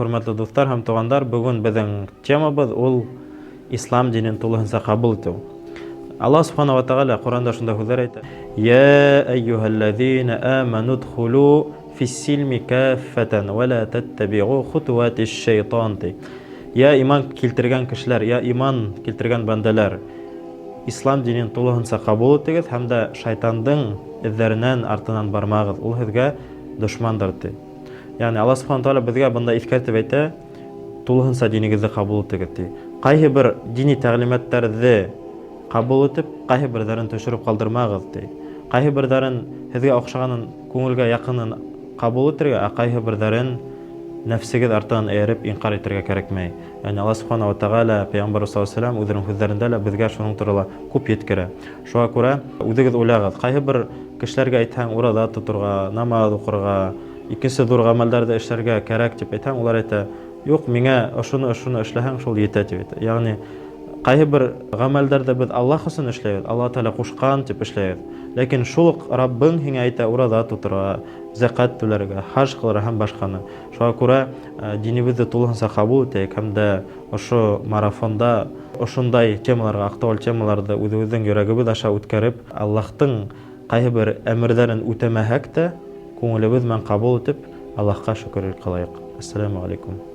Хөрмәтле дуҫтар һәм туғандар, бөгөн беҙҙең темабыҙ ул ислам динен тулыһынса ҡабул итеү. Аллаһ Субхана ва Тағала Ҡоранда шундай һүҙҙәр әйтә: "Йә әйюһәлләзина аману дхулу фиссилми каффатан ва ла таттабиу хутуатиш шайтан" ти. Йә иман килтергән кешеләр, йә иман килтергән бәндәләр, ислам динен тулыһынса ҡабул итегеҙ һәм дә шайтандың эҙҙәренән артынан бармағыҙ, ул һеҙгә дошмандыр ти. Ягъни Аллаһ Субхана Тағала беҙгә бында иҫкәртеп әйтә, тулыһынса динегеҙҙе ҡабул итегеҙ ти. Ҡайһы бер дини тәғлимәттәрҙе ҡабул итеп, ҡайһы берҙәрен төшөрөп ҡалдырмағыҙ ти. Ҡайһы берҙәрен һеҙгә оҡшағанын, күңелгә яҡынын ҡабул итергә, ә ҡайһы берҙәрен нәфсегеҙ артынан эйәреп инҡар итергә кәрәкмәй. Ягъни Аллаһ Субхана ва Тағала, Пәйғәмбәр саллаллаһу алейһи ва сәлләм үҙенең һүҙҙәрендә лә беҙгә шуның турала күп еткерә. Шуға күрә үҙегеҙ уйлағыҙ, ҡайһы бер кешеләргә әйтһәң, ураҙа тоторға, намаҙ уҡырға, икенсе ҙур ғәмәлдәрҙе эшләргә кәрәк тип әйтһәң, улар әйтә, юҡ, миңә ошоно, ошоно эшләһәң, шул етә тип әйтә. Ягъни ҡайһы бер ғәмәлдәрҙе беҙ Аллаһ өсөн эшләйбеҙ, Аллаһ Тәғәлә ҡушҡан тип эшләйбеҙ. Ләкин шул уҡ Раббың һиңә әйтә ураҙа тоторға, зәкәт түләргә, хаж ҡылырға һәм башҡаны. Шуға күрә динебеҙҙе тулыһынса ҡабул итәйек һәм дә ошо марафонда ошондай темаларға, актуаль темаларҙы үҙебеҙҙең йөрәгебеҙ аша үткәреп, Аллаһтың ҡайһы бер әмерҙәрен үтәмәһәк тә, күңелебеҙ менән ҡабул итеп, Аллаһҡа шөкөр ҡылайыҡ. Ассаламу алейкум.